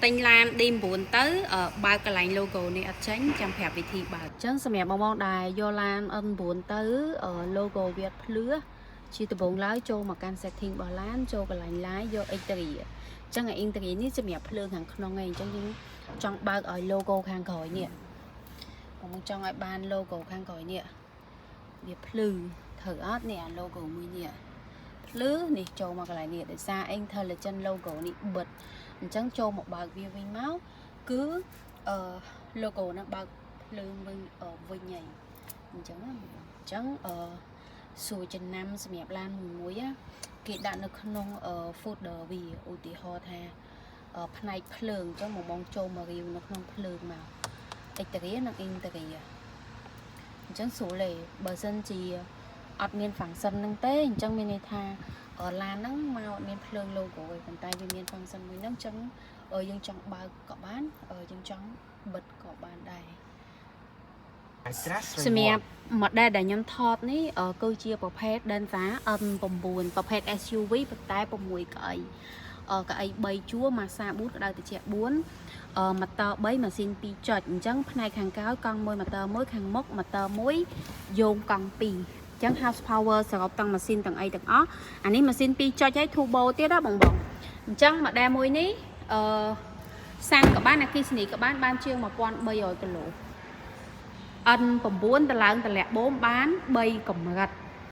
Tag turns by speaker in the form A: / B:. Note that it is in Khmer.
A: ទិញឡាន D9 ទៅបើកកន្លែង logo នេះអត់ចេញចាំប្រាប់វិធីបើកអញ្ចឹងសម្រាប់បងបងដែលយកឡាន N9 ទៅ logo វាអត់ភ្លឺជាដំបូងឡើយចូលមកកាន់ setting របស់ឡានចូលកន្លែង light យក exterior អញ្ចឹងអា interior នេះសម្រាប់ភ្លើងខាងក្នុងឯងអញ្ចឹងយើងចង់បើកឲ្យ logo ខាងក្រោយនេះបងបងចង់ឲ្យបាន logo ខាងក្រោយនេះវាភ្លឺត្រូវអត់នេះអា logo មួយនេះភ្លឺនេះចូលមកកន្លែងនេះដោយសារ intelligent logo នេះបិទអញ្ចឹងចូលមកបើកវាវិញមកគឺអឺ logo ហ្នឹងបើកភ្លើងវិញវិញហើយអញ្ចឹងណាបងអញ្ចឹងអឺសួរចំណាំសម្រាប់ឡានមួយមួយណាគេដាក់នៅក្នុង folder វាឧទាហរណ៍ថាផ្នែកភ្លើងអញ្ចឹងបងបងចូលមករាវនៅក្នុងភ្លើងមក exterior និង interior អញ្ចឹងស្រួលទេបើសិនជាអត់មាន function ហ្នឹងទេអញ្ចឹងមានន័យថាឡានហ្នឹងមកអត់មានភ្លើង logo ទេប៉ុន្តែវាមាន function មួយហ្នឹងអញ្ចឹងយើងចង់បើកក៏បានយើងចង់បិទក៏បានដែរ
B: I trust
A: សម្រាប់ model ដែលខ្ញុំថតនេះគឺជាប្រភេទ Denza N9 ប្រភេទ SUV ប៉ុន្តែ6កៅអីកៅអី3ជួរម៉ាសា4ក្តៅត្រជាក់4ម៉ូទ័រ3ម៉ាស៊ីន2ចុចអញ្ចឹងផ្នែកខាងក្រោយកង់1ម៉ូទ័រ1ខាងមុខម៉ូទ័រ1យោងកង់2អញ្ចឹង horsepower សរុបទាំងម៉ាស៊ីនទាំងអីទាំងអស់អានេះម៉ាស៊ីន2ចុចហើយ turbo ទៀតណាបងបងអញ្ចឹង model មួយនេះអឺសាំងក៏បានអគ្គិសនីក៏បានបានជាង1300គីឡូ N9 តឡើងតម្លាក់បូមបាន3កម្រិត។